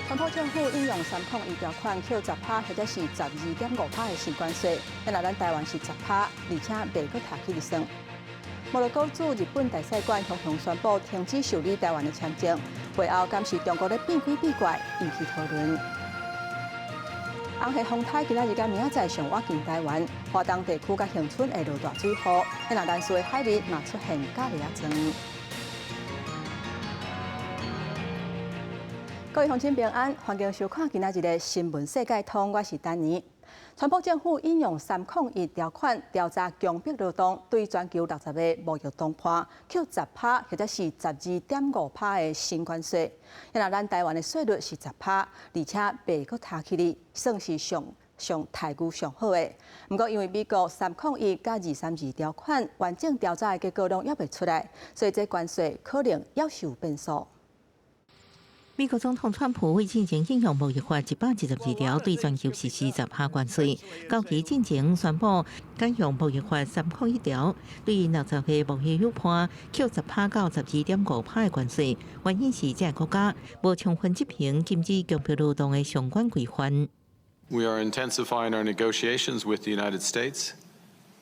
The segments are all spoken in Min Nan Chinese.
川普政府引用三控一條款，扣十趴或者是12.5趴的新關稅，若咱台灣是十趴，而且袂閣提起來算。摩洛哥駐日本大使館雄雄宣布停止受理台灣的簽證，背後敢是中國咧變鬼變怪，引起討論。紅黑風颱今仔日佮明仔載上倚近台灣，華東地區佮恆春會落大水雨，若南勢的海面嘛出現咖喱仔妝。各位鄉親平安，歡迎收看今仔日的新聞世界通，我是丹妮。川普政府引用三控一條款調查強迫勞動，對全球60個貿易談判扣十趴或者是12.5趴的新關稅。若咱台灣的稅率是十趴，而且袂閣提起來，算是上上待遇上好的。毋過因為美國三控一佮232條款完整調查的結果攏猶未出來，所以這關稅可能猶是有變數。美國總統川普為進前引用貿易法112條，對全球實施十趴關稅。到期進前宣布改用貿易法三控一條，對60個貿易夥伴扣十趴到12.5趴的關稅。原因是這个國家無充分執行禁止強迫勞動的相關規範。 We are intensifying our negotiations with the United States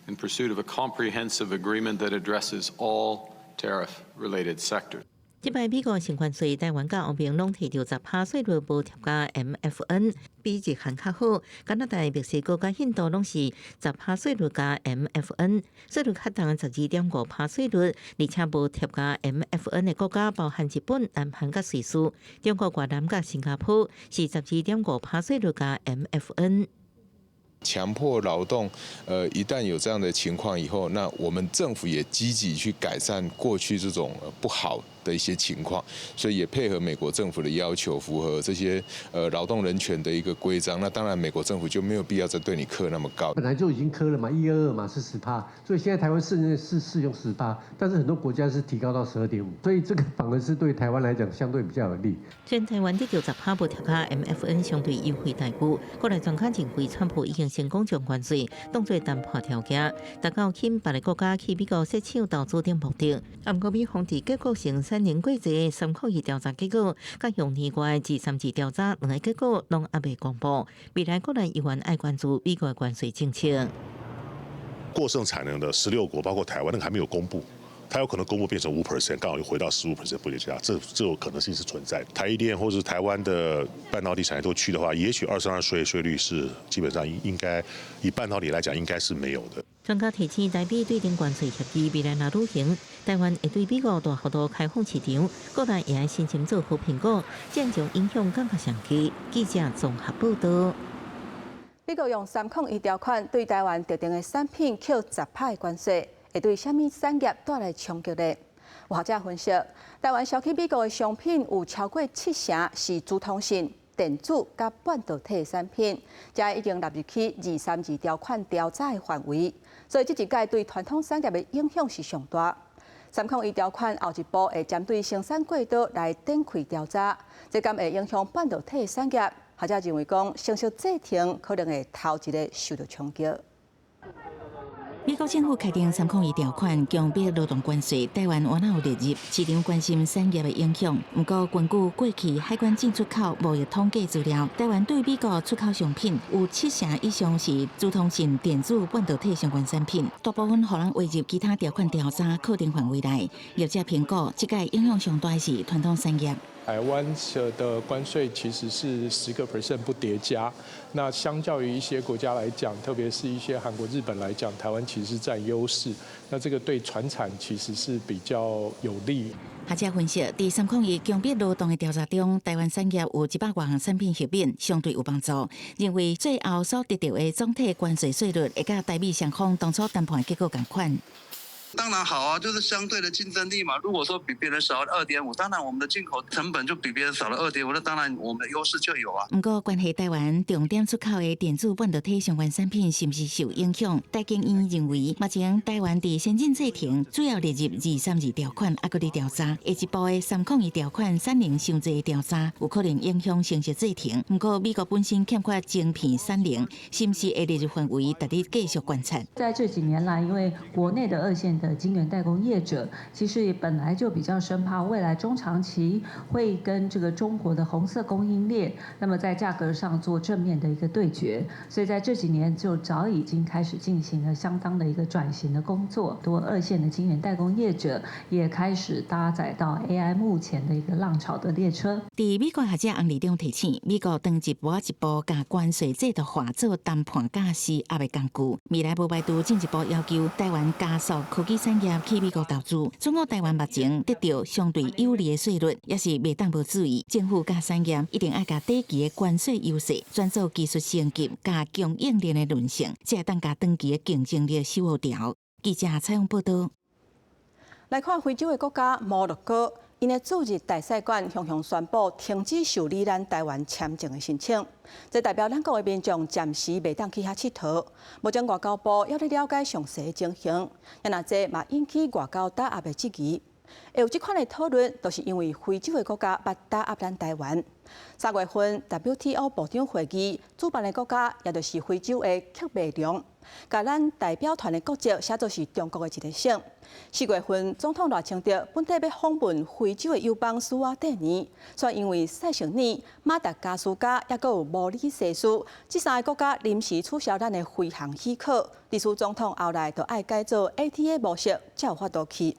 in pursuit of a comprehensive agreement that addresses all tariff-related sectors. 這擺美國新關稅，台灣佮歐盟攏提著十趴稅率無疊加 MFN，比日韓較好。加拿大、墨西哥佮印度攏是十趴稅率加 MFN，稅率較重12.5趴稅率，而且無疊加 MFN 的國家包含日本、南韓佮瑞士、中國、越南佮新加坡是十二點五趴稅率加 MFN。強迫勞動，一旦有這樣的情況以後，那我們政府也積極去改善過去這種不好的一些情況，所以也配合美國政府的要求，符合這些勞動人權的一個規章。那當然，美國政府就沒有必要再對你課那麼高。本來就已經課了嘛，122嘛是十趴，所以現在台灣是適用十趴，但是很多國家是提高到12.5，所以這個反而是對台灣來講相對比較有利。雖然台灣得著十趴無疊加 MFN 相對優惠待遇，國內專家認為，川普已經成功將關稅當做談判條件，達到吸引別个國家去美國設廠投資等目的。毋過美方佇各國成產能過濟三控一調查結果，佮用年外232調查兩个結果攏猶未公布。未來國內猶原愛關注美國關稅政策。過剩產能的16國，包括台灣，那個還沒有公布。它有可能公布變成5%，剛好又回到15% 不疊加，這種可能性是存在的。台積電或者是台灣的半導體產業都去的話，也許22稅稅率是基本上應該以半導體來講應該是沒有的。專家提醒，台美對等關稅協議未來若履行，台灣會對美國大幅度開放市場，國內也愛申請做好評估，這將影響感覺上低。記者綜合報道。美國用三控一條款對台灣特定的產品扣十趴的關稅，會對啥物產業帶來衝擊呢？有學者分析，台灣銷去美國的商品有超過七成是資通訊、電子佮半導體的產品，這已經納入去二三二條款調查的範圍，所以這一擺對傳統產業的影響是上大。三控一條款後一步會針對生產過多來展開調查，這敢會影響半導體的產業？學者認為講，成熟製程可能會頭一个受到衝擊。美國政府開定三控一條款，強迫勞動關稅，台灣猶若有列入，市場關心產業的影響。毋過，根據過去海關進出口貿易統計資料，台灣對美國出口商品有七成以上是資通訊、電子、半導體相關產品，大部分予人劃入其他條款調查課徵範圍內。業者評估，這擺影響上大的是傳統產業。台灣的關稅其實是10% 不疊加，那相較於一些國家來講，特別是一些韓國、日本來講，台灣其實佔優勢。那這個對傳產其實是比較有利。學者分析，佇三控一強迫勞動的調查中，台灣產業有100外項產品減免，相對有幫助。認為最後所得著的總體關稅稅率會佮台美雙方當初談判結果仝款。當然好啊，就是相對的競爭力嘛。如果說比別人少了2.5，當然我們的進口成本就比別人少了二點五，那當然我們的優勢就有啊。毋過，關係台灣重點出口的電子半導體相關產品是毋是受影響？台經院認為，目前台灣佇先進製程主要列入二三二條款，猶閣佇調查，下一步的三控一條款產能傷濟調查，有可能影響成熟製程。毋過，美國本身欠缺晶片產能，是毋是會列入範圍，值得繼續觀察。在這幾年來，因為國內的二線的的晶圓代工業者，其實也本來就比較生怕未來中長期會跟這個中國的紅色供應鏈，那麼在價格上做正面的一個對決，所以在這幾年就早已經開始進行了相當的一個轉型的工作，多二線的晶圓代工業者也開始搭載到 AI 目前的一個浪潮的列車。佇美國學者洪利中提醒，美國當一步一步共關稅制度化做談判佮施壓的工具，未來無排除進一步要求台灣加速科技產業去美國投資。中國台灣目前得著相對有利的稅率，也是袂當無注意。政府佮產業一定愛共短期的關稅優勢轉做技術升級佮供應鏈的韌性，才會當共長期的競爭力守護牢。記者採訪報導。來看非洲的國家摩洛哥，𪜶的駐日大使館雄雄宣布停止受理咱台灣簽證的申請，這代表咱國的民眾暫時袂當去遐𨑨迌。目前外交部猶咧了解詳細的情形，也若這嘛引起外交打壓的質疑。會有這款的討論，就是因為非洲的國家捌打壓咱台灣。3月份 WTO 部長會議主辦的國家，也就是非洲的喀麥隆，共咱代表團的國籍寫做是中國的一個省。4月份，總統賴清德本底欲訪問非洲的友邦史瓦帝尼，卻因為塞舌爾、馬達加斯加，抑閣有摩里西斯這三个國家臨時取消咱的飛航許可，致使總統後來就愛改做 ATA 模式，才有法度去。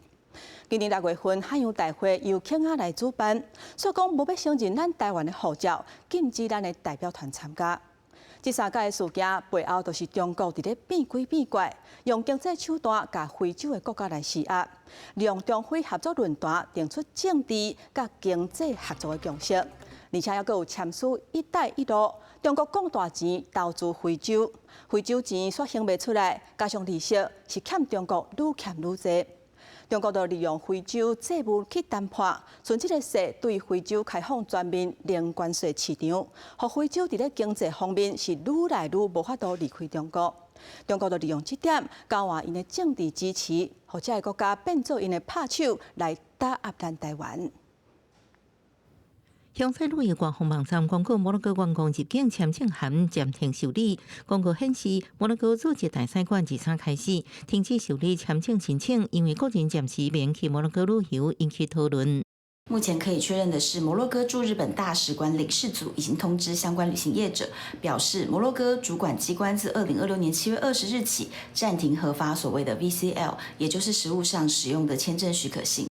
今年6月份海洋大會由肯亞來主辦，煞講無欲承認咱台灣的護照，禁止咱的代表團參加。這三个事件背後，就是中國佇咧變鬼變怪，用經濟手段共非洲的國家來施壓，利用中非合作論壇定出政治佮經濟合作的共識，而且猶閣有簽署“一帶一路”，中國講大錢投資非洲，非洲錢煞還袂出來，加上利息是欠中國愈欠愈濟。中國就利用非洲債務去談判，順這个勢對非洲開放全面零關稅市場，予非洲佇咧經濟方面是愈來愈無法度離開中國。中國就利用這點交換𪜶的政治支持，予這个國家變做𪜶的拍手來打壓咱台灣。香菜旅遊官方網站公告，摩洛哥觀光入境簽證函暫停受理。公告顯示，摩洛哥駐日大使館自三開始停止受理簽證申請，因為國人暫時免去摩洛哥旅遊，引起討論。目前可以確認的是，摩洛哥駐日本大使館領事組已經通知相關旅行業者，表示摩洛哥主管機關自2026年7月20日起暫停核發所謂的 VCL，也就是實務上使用的簽證許可信。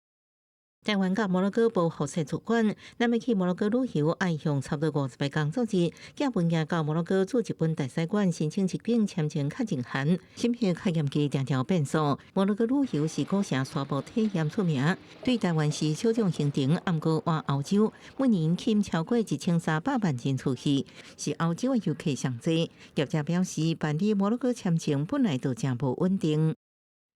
台灣佮摩洛哥無互設主管，咱欲去摩洛哥旅遊，愛用差不多50個工作日，寄文件到摩洛哥駐日本大使館申請入境簽證確認函，審核確認期定定變數。摩洛哥旅遊是古城沙漠體驗出名，對台灣是小眾行程，毋過倚歐洲每年吸引超過1300萬人出去，是歐洲的遊客上濟。業者表示，辦理摩洛哥簽證本來就誠無穩定。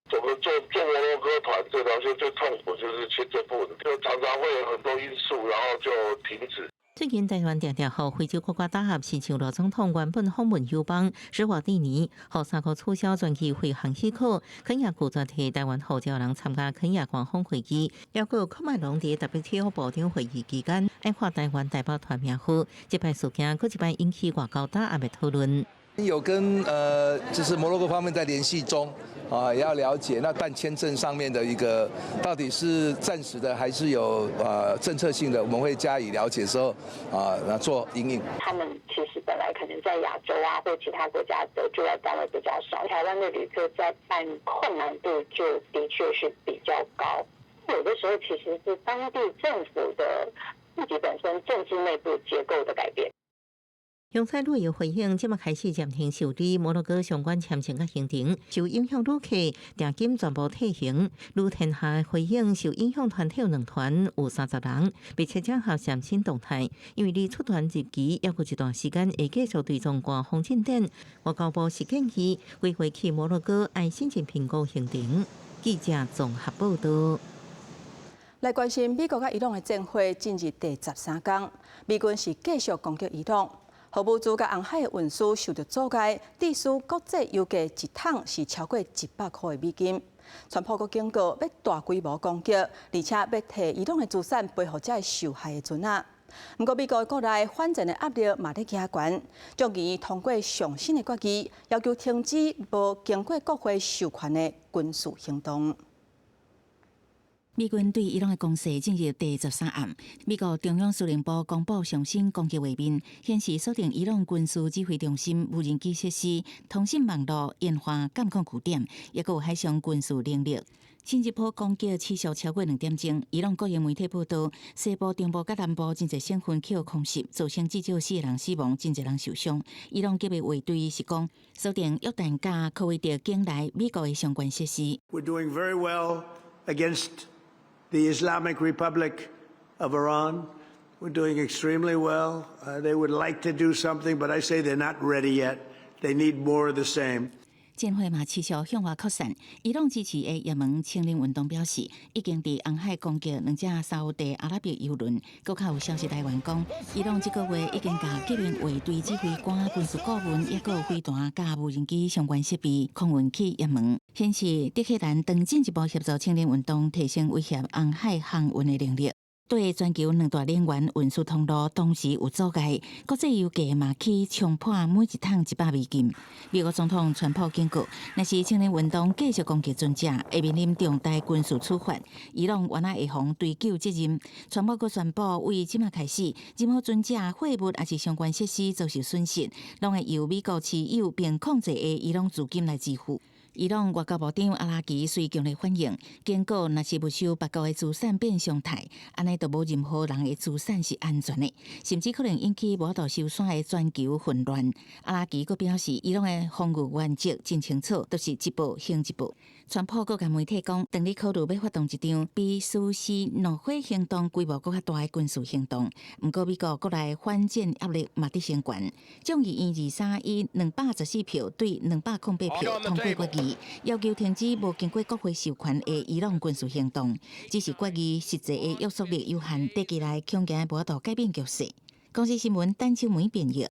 怎麼做做摩洛哥團這條線最痛苦就是簽證不穩，就常常會有很多因素，然後就停止。最近台灣定定予非洲國家打壓，親像賴總統原本訪問友邦史瓦帝尼，予三個取消專機飛航許可，肯亞拒絕提台灣護照人參加肯亞官方會議，抑閣喀麥隆佇 WTO 部長會議期間，愛劃台灣代表團名號，這擺事件閣一擺引起外交打壓的討論。有跟就是摩洛哥方面在聯繫中，啊，也要了解那辦簽證上面的一個到底是暫時的還是有政策性的，我們會加以了解之後啊，來做因應。他們其實本來可能在亞洲啊或其他國家的駐外單位比較少，台灣的旅客在辦困難度就的確是比較高。有的時候其實是當地政府的自己本身政治內部結構的改變。香菜旅遊回應，這馬開始暫停受理摩洛哥相關簽證佮行程，受影響旅客訂金全部退還。旅天下回應，受影響團體有兩團，有30人，密切掌握上新動態。因為離出團日期猶閣一段時間，會繼續追蹤官方進展。外交部是建議規劃去摩洛哥愛審慎評估行程。記者綜合報道。來關心美國佮伊朗的戰火進入第13工，美軍是繼續攻擊伊朗。荷姆茲佮紅海的運輸受到阻礙，致使國際油價一桶是超過100塊的美金。川普閣警告欲大規模攻擊，而且欲提伊朗的資產賠予這个受害的船仔。毋過美國國內反戰的壓力嘛咧加懸，眾議院通過上新的決議，要求停止無經過國會授權的軍事行動。美軍對伊朗的攻勢進入第13暗。美國中央司令部公布上新攻擊畫面，顯示鎖定伊朗軍事指揮中心、無人機設施、通信網路、演化監控據點，抑閣有海上軍事能力。進一步攻擊持續超過2點鐘。伊朗國營媒體報道，西部、中部佮南部真濟省份去予空襲，造成至少四個人死亡，真濟人受傷。伊朗革命衛隊是講鎖定約旦佮科威特境內美國的相關設施。 We're doing very well against the Islamic Republic of Iran. We're doing extremely well. They would like to do something, but I say they're not ready yet. They need more of the same. 戰火嘛持續向外擴散。伊朗支持的也門青年運動表示，已經佇紅海攻擊兩隻沙烏地阿拉伯油輪。閣較有消息來源講，伊朗這個月已經共革命衛隊指揮官、軍事顧問，抑閣有飛彈佮無人機相關設備空運去也門，顯示德黑蘭正進一步協助青年運動提升威脅紅海航運的能力。對全球兩大能源運輸通路同時有阻礙，國際油價嘛起衝破每一桶100美金。美國總統川普警告，若是青年運動繼續攻擊船隻，會面臨重大軍事處罰。伊朗原來會予追究責任。川普閣宣布，為這馬開始，任何船隻、貨物抑是相關設施遭受損失，攏會由美國持有並控制的伊朗資金來支付。伊朗外交部長阿拉奇隨強烈反應，警告若是沒收別國的資產變常態，按呢就無任何人的資產是安全的，甚至可能引起無法度收煞的全球混亂。阿拉奇閣表示，伊朗的防禦原則真清楚，就是一步行一步。川普閣共媒體講，當咧考慮欲發動一場比蘇斯怒火行動規模閣較大的軍事行動，毋過美國國內反戰壓力嘛佇升懸。眾議院23以214票對208票通過決議，要求停止無經過國會授權的伊朗軍事行動。只是決議實際的約束力有限，短期內恐驚無法度改變局勢。公視新聞陳秋梅編譯。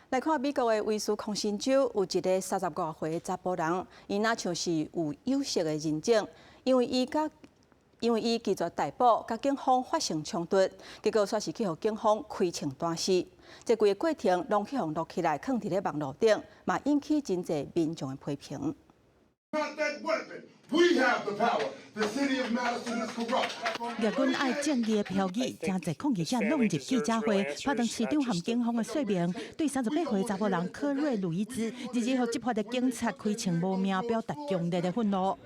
來看美國的威斯康辛州有一个30外歲的查埔人，伊若像是有有色的人種，因為伊拒絕逮捕，佮警方發生衝突，結果煞是去予警方開槍彈死。這規个過程攏去予錄起來，囥佇咧網路頂，嘛引起真濟民眾的批評。 We have the power. The city of Madison is corrupt. 舉阮愛正義的標語，真濟抗議者攏入記者會，拍斷市長和警方的說明，對38歲查埔人科瑞魯伊茲，日日予執法的警察開槍無命，表達強烈的憤怒。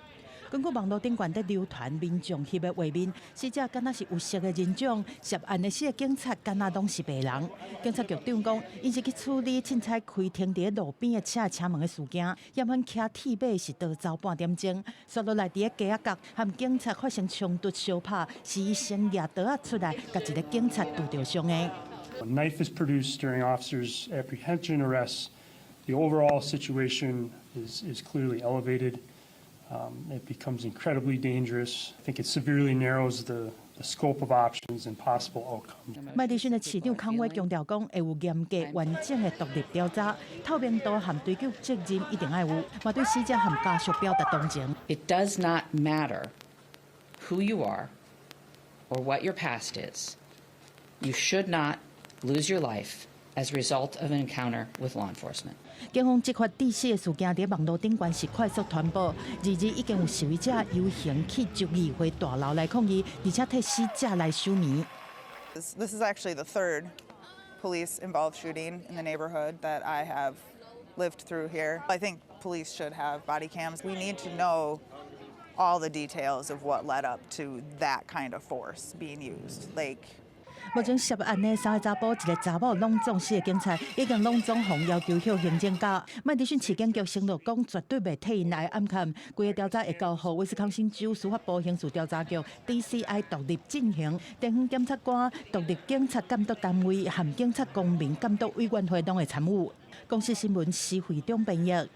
根據網路頂懸佇流傳民眾翕的畫面，死者敢若是有色的人種，涉案的四个警察敢若攏是白人。警察局長講，𪜶是去處理凊彩開停佇路邊的車車門的事件，嫌犯騎鐵馬是逃走半點鐘，煞落來佇咧街仔角和警察發生衝突相拍，是伊先舉刀仔出來，共一个警察拄著傷的。 A knife is produced during officers' apprehension arrests. The overall situation is clearly elevated. It becomes incredibly dangerous. I think it severely narrows the scope of options and possible outcomes. 麥迪遜的市長康威強調講，會有嚴格完整的獨立調查，透明度和追究責任一定愛有，嘛對死者和家屬表達同情。 It does not matter who you are or what your past is. You should not lose your life as a result of an encounter with law enforcement. 警方執法致死的事件佇網路頂懸是快速傳播，二日已經有示威者遊行去州議會大樓來抗議，而且替死者來守暝。 This is actually the third police-involved shooting in the neighborhood that I have lived through here. I think police should have body cams. We need to know all the details of what led up to that kind of force being used. Like 目前涉案的三个查埔，一个查某攏總四个警察已經攏總予要求歇行政假。麥迪遜市警局承諾講，絕對袂替𪜶來掩蓋。規个調查會交予威斯康星州司法部刑事調查局 DCI 獨立進行，地方檢察官、獨立警察監督單位和警察公民監督委員會攏會參與。公視新聞施惠中編譯。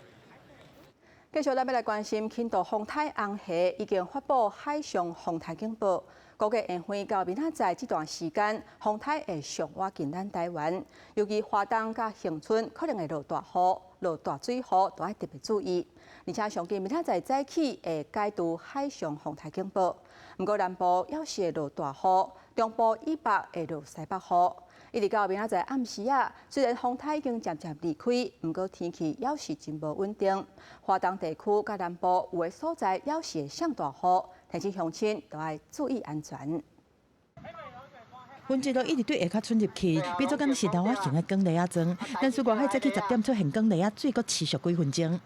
繼續咱欲來關心，輕度風颱紅霞已經發布海上風颱警報，估計會到明仔載這段時間，風颱會上倚近咱台灣，尤其花東佮恆春可能會落大雨、落大水雨，都愛特別注意。而且上緊明仔載早起會解除海上風颱警報，毋過南部猶是會落大雨，中部以北會落西北雨。一直到明仔載暗時仔，雖然風颱已經漸漸離開，毋過天氣猶是真無穩定。花東地區佮南部有的所在猶是會上大雨，提醒鄉親都愛注意安全。雲一路一直對下跤竄入去，比做敢是流仔型的捲螺仔妝。但是外海早起10點出現捲螺仔水，閣持續幾分鐘。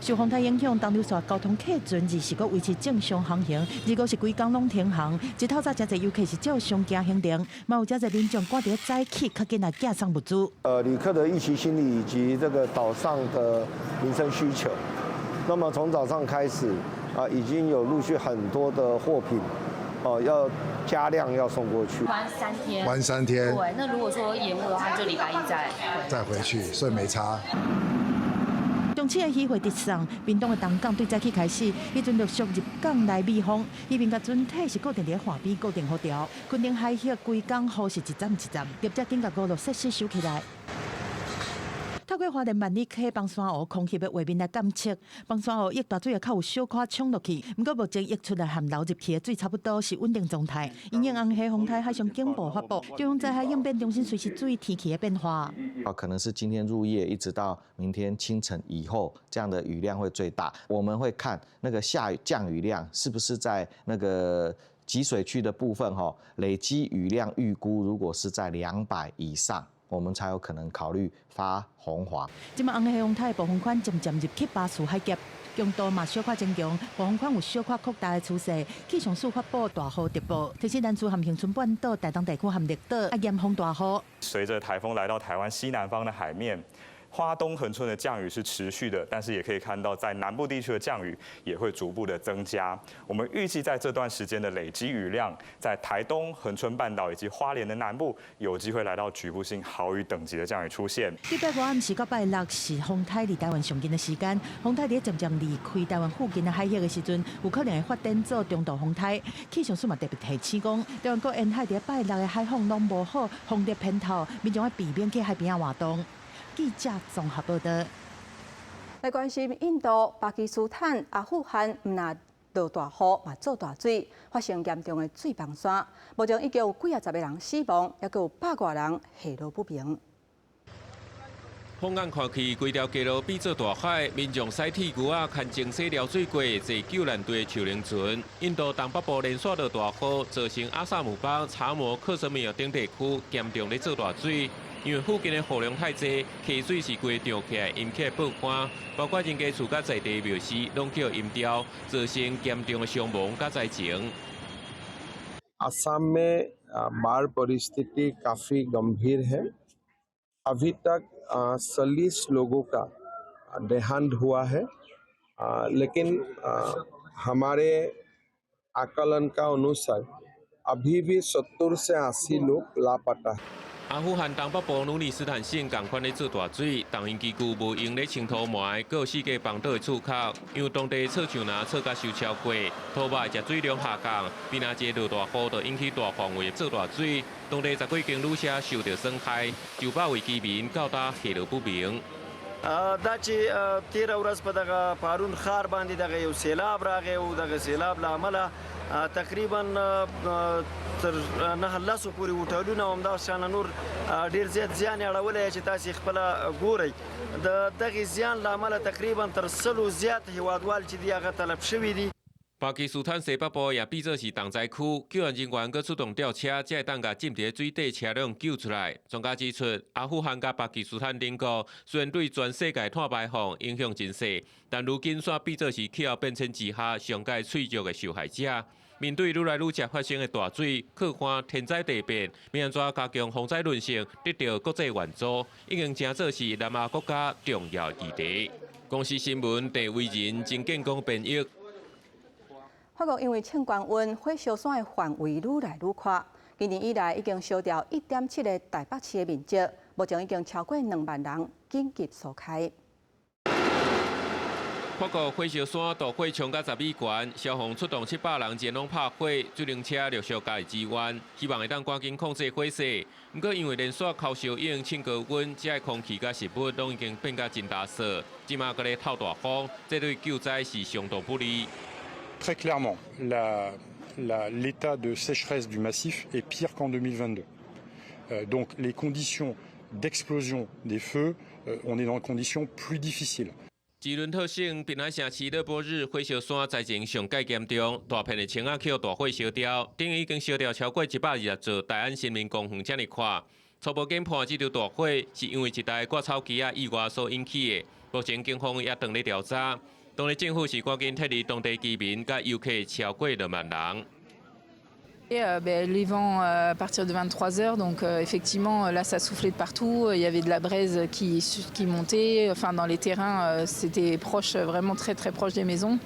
受風台影響，東流線交通客船二是閣維持正常航行，二五是規工攏停航。日透早誠濟遊客是照常行行程，嘛有誠濟民眾趕佇早起，較緊來寄送物資。旅客的預期心理以及這個島上的民生需求，那麼從早上開始啊，已經有陸續很多的貨品哦，要加量要送過去。玩三天，玩三天。對，那如果說延誤的話，就禮拜一再回去，所以沒差。中市的漁貨直送，屏東的東港對早起開始，彼陣陸續入港來避風，漁民共船體是固定佇岸邊固定好牢，墾丁海峽規工雨是一站一站，業者緊共娛樂設施收起來。透過花蓮萬里溪枋山湖空襲的畫面來監測，枋山湖溢大水也較有小可衝落去，毋過目前溢出來和流入去的水差不多是穩定狀態。因應紅溪風台海上警報發布，中央災害應變中心隨時注意天氣的變化。啊，可能是今天入夜一直到明天清晨以後，這樣的雨量會最大。我們會看那個下雨降雨量是不是在那個集水區的部分，吼，累積雨量預估如果是在200以上，我們才有可能考慮發紅黃。這馬紅溪風台暴風圈漸漸入去巴士海峽，強度嘛小可增強，暴風圈有小可擴大的趨勢。氣象署發布大雨特報，提醒南嶼和恆春半島、台東地區和綠島愛嚴防大雨。隨著颱風來到台灣西南方的海面，花東恆春的降雨是持續的，但是也可以看到在南部地區的降雨也會逐步的增加。我們預計在這段時間的累積雨量，在台東、恆春半島以及花蓮的南部，有機會來到局部性豪雨等級的降雨出現。對拜五暗時到拜六是風台離台灣上近的時間，風台佇漸漸離開台灣附近的海域的時陣，有可能會發展做中度風台。氣象署嘛特別提醒講，台灣各沿海佇拜六的海況攏無好，風力偏透，民眾愛避免去海邊仔活動。記者綜合報道。來關心印度、巴基斯坦、阿富汗，毋但落大雨嘛做大水，發生嚴重的水崩山，目前已經有幾仔十个人死亡，抑閣有百外人下落不明。放眼看去，規條街路變做大海，民眾駛鐵牛仔、牽精洗撩水過，坐救難隊的樹靈船。印度東北部連續落大雨，造成阿薩姆邦、查謨、克什米爾等地區嚴重咧做大水。因為附近的雨量太濟，溪水是規漲起來，淹起報岸，包括人家厝佮在地廟寺攏予淹掉，造成嚴重的傷亡佮災情。 असम में बाढ़ परिस्थिति काफी गंभीर है। अभी तक 40 लोगों का देहांत हुआ है, लेकिन हमारे आकलन का अनुसार अभी भी 70 से 80 लोग लापता है。阿富汗東北部努爾斯坦省仝款咧做大水，重型機具無閒咧清土埋，閣有四界崩倒的厝殼，因為當地草樹林草甲收超過，土肉食水量下降，邊仔一個落大雨就引起大範圍做大水，當地十幾間旅社受著損害，上百位居民到今下落不明。 دا چې تیره ورځ په دغه پارون ښار باندې دغه یو سیلاب راغی او دغه سیلاب له امله تقریبا تر نه لسو پورې هوټلونه او همداشان نور ډیر زیات زیان یې اړولی چې تاسې خپله ګورئ. د دغې زیان له امله تقریبا تر 100 زیات هیوادوال چې دي هغه تلف شوي دي。巴基斯坦西北部也變做是重災區，救援人員閣出動吊車，才會當共浸佇水底車輛救出來。專家指出，阿富汗佮巴基斯坦兩國雖然對全世界碳排放影響真細，但如今煞變做是氣候變遷之下上蓋脆弱的受害者。面對愈來愈常發生的大水、洘旱、天災地變，欲按怎加強防災韌性，得著國際援助，已經成做是南亞國家重要議題。公視新聞鄭惟仁、曾建功編譯。法國因為衝高溫，火燒山的範圍愈來愈寬。今年以來已經燒掉1.7個台北市的面積，目前已經超過2萬人緊急疏開。法國火燒山大火衝到10米懸，消防出動700人前往拍火，水冷車陸續加入支援，希望會當趕緊控制火勢。毋過因為連續烤燒已經衝高溫，遮的空氣佮食物攏已經變甲真焦燥，這馬閣咧透大風，這對救災是相當不利。 Très clairement, l'état de sécheresse du massif est pire qu'en 2022. Donc les conditions d'explosion des feux, on est dans des conditions plus difficiles. 吉倫特省濱海城市勒波日火燒山災情上蓋嚴重，大片的青仔予大火燒掉，等於已經燒掉超過120座大安森林公園遮爾闊。初步研判，這場大火是因為一台割草機仔意外所引起的。目前警方也正咧調查，當地政府是趕緊撤離當地居民佮遊客超過2萬人。 Et ben, les vents à partir de 23 heures, donc effectivement là ça soufflait de partout, il y avait de la braise qui montait, enfin dans les terrains c'était proche, vraiment très très proche des maisons.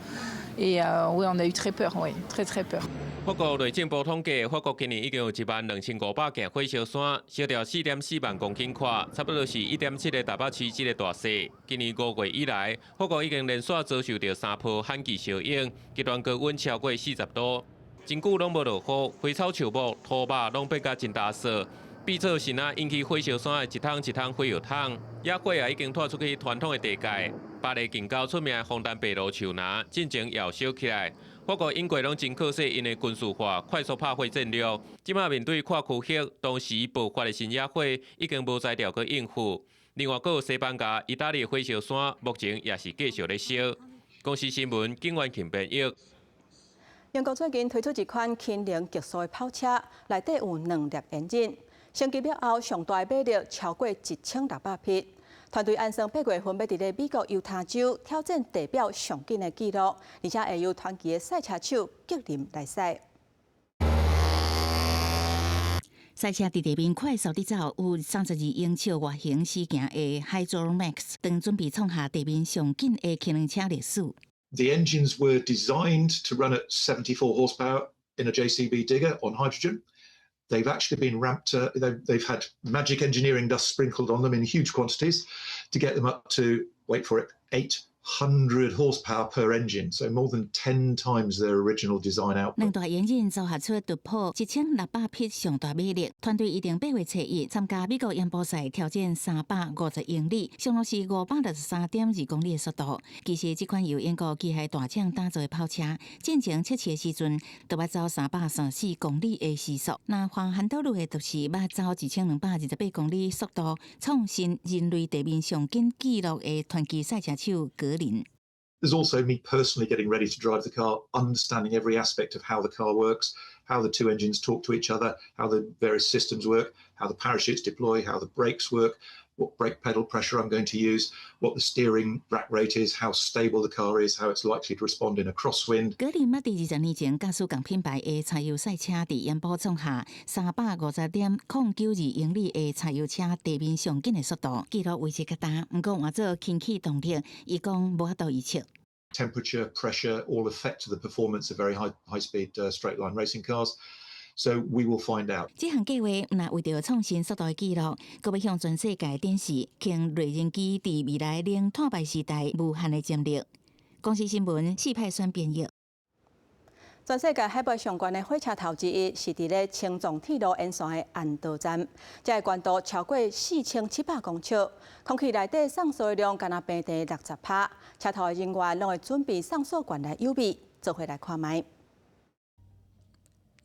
Et oui, on a eu très peur, oui, très très peur. 法國內政部統計，法國今年已經有1萬2500件火燒山，燒掉4.4萬公頃闊，差不多是1.7個台北市這个大細。今年5月以來，法國已經連續遭受著三波旱季效應，極端高溫超過40度。真久攏無落雨，花草樹木、土肉攏變甲真焦燥，變做是若引起火燒山的一桶一桶火藥桶。野火也已經拖出去傳統的地界。巴黎近郊出名的楓誕白滷樹林，進前也燒起來。法國、英國攏真靠勢𪜶的軍事化、快速拍火戰略。這馬面對跨區域同時爆發的新野火，已經無才調去應付。另外，閣有西班牙、意大利火燒山，目前也是繼續咧燒。公視新聞，景元慶編譯。英國最近推出一款輕靈極速的跑車，內底有兩粒引擎，升級了後，上大馬力超過1600匹。團隊按算8月份欲佇咧美國猶他州挑戰地表上緊的紀錄，而且會由傳奇的賽車手格林來賽。賽車佇地面快速佇走，有32英尺外形死行的 Hydromax，正準備創下地面上緊的輕輪車歷史。 The engines were designed to run at 74 horsepower in a JCB digger on hydrogen. They've actually been ramped. They've had magic engineering dust sprinkled on them in huge quantities to get them up to, wait for it, 800 horsepower per engine, so more than 10 times their original design output. 兩大引擎組合出突破1600匹上大馬力，團隊預定8月初一參加美國揚步賽，挑戰350英里，上路是563.2公里的速度。其實這款由英國機械大廠打造的跑車，進前測試的時陣，就捌走334公里的時速。若換涵道路的，就是捌走1228公里速度，創新人類地面上緊紀錄的傳奇賽車手格林。 There's also me personally getting ready to drive the car, understanding every aspect of how the car works, how the two engines talk to each other, how the various systems work, how the parachutes deploy, how the brakes work, what brake pedal pressure I'm going to use, what the steering rack rate is, how stable the car is, how it's likely to respond in a crosswind. 格林捌佇20年前駕駛仝品牌的柴油賽車，佇鹽埔創下350.092英里的柴油車地面上緊的速度，紀錄維持較焦。毋過換做氫氣動力，伊講無法度預測。 Temperature, pressure, all affect the performance of very high speed straight line racing cars. So we will find out. 這項計劃毋但為著創新速度的紀錄，閣欲向全世界展示氫內燃機佇未來零碳排時代無限的潛力。公視新聞四派選編譯。全世界海拔上懸的火車頭之一，是佇咧青藏鐵路沿線的安多站，這个懸度超過4700公尺，空氣內底送素的量干焦平地60%，車頭的人員攏會準備送素罐來誘味，做伙來看覓。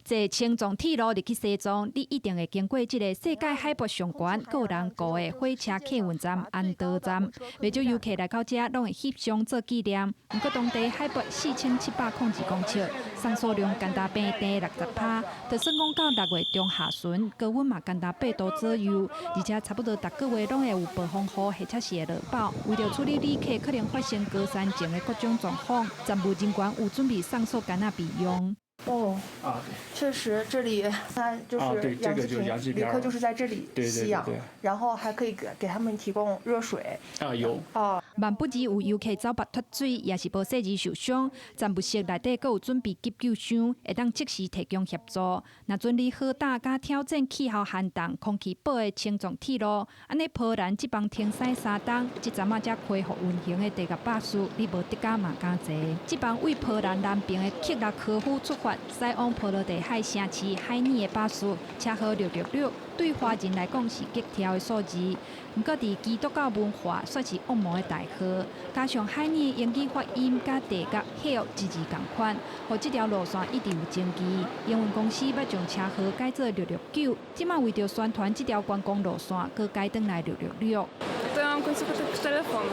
坐青藏鐵路入去西藏，你一定會經過這个世界海拔上懸、閣有人糊的火車客運站安多站。袂少遊客來到遮，攏會翕相做紀念。毋過當地海拔4702公尺，送素量干焦平地60%，就算講到6月中下旬，高溫嘛干焦8度左右，而且差不多逐個月攏會有暴風雨或者是會落雹。為著處理旅客可能發生高山症的各種狀況，站務人員有準備送素罐仔備用。哦，啊，確實，這裡它就是氧氣瓶，旅客就是在這裡吸氧，然後還可以給他們提供熱水。啊，有。哦。萬不如有遊客走腹脫水，抑是無細膩受傷，站務室內底閣有準備急救箱，會當即時提供協助。若準備好膽佮挑戰氣候寒凍、空氣薄的青藏鐵路，按呢波蘭這班停駛3冬，這陣仔才恢復運行的地獄巴士，你無得加嘛敢坐。這班為波蘭南邊的克拉科夫出發，駛往波羅的海城市海爾的巴士，車號666，對華人來講是極跳的數字。毋過佇基督教文化算是惡魔的代號，加上海爾英語發音佮地獄 hell 一字仝款，予這條路線一直有爭議。營運公司欲將車號改做669，這馬為著宣傳這條觀光路線，閣改轉來666。 To ja mam końcówkę telefonu.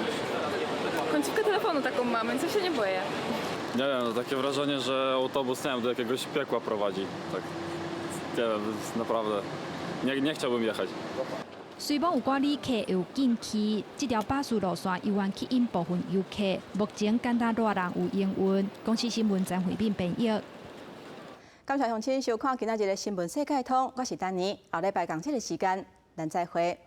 Końcówkę telefonu taką mam, więc ja się nie boję. Nie wiem, no takie wrażenie, że autobus, nie wiem, do jakiegoś piekła prowadzi. Tak, nie wiem, naprawdę. Nie, nie chciałbym jechać. 雖罔有寡旅客會有進去，這條巴士路線猶原吸引部分遊客。目前敢焦賴人有營運。公視新聞陳慧敏編譯。感謝鄉親收看今仔日的新聞世界通，我是丹妮，後禮拜仝這个時間，咱再會。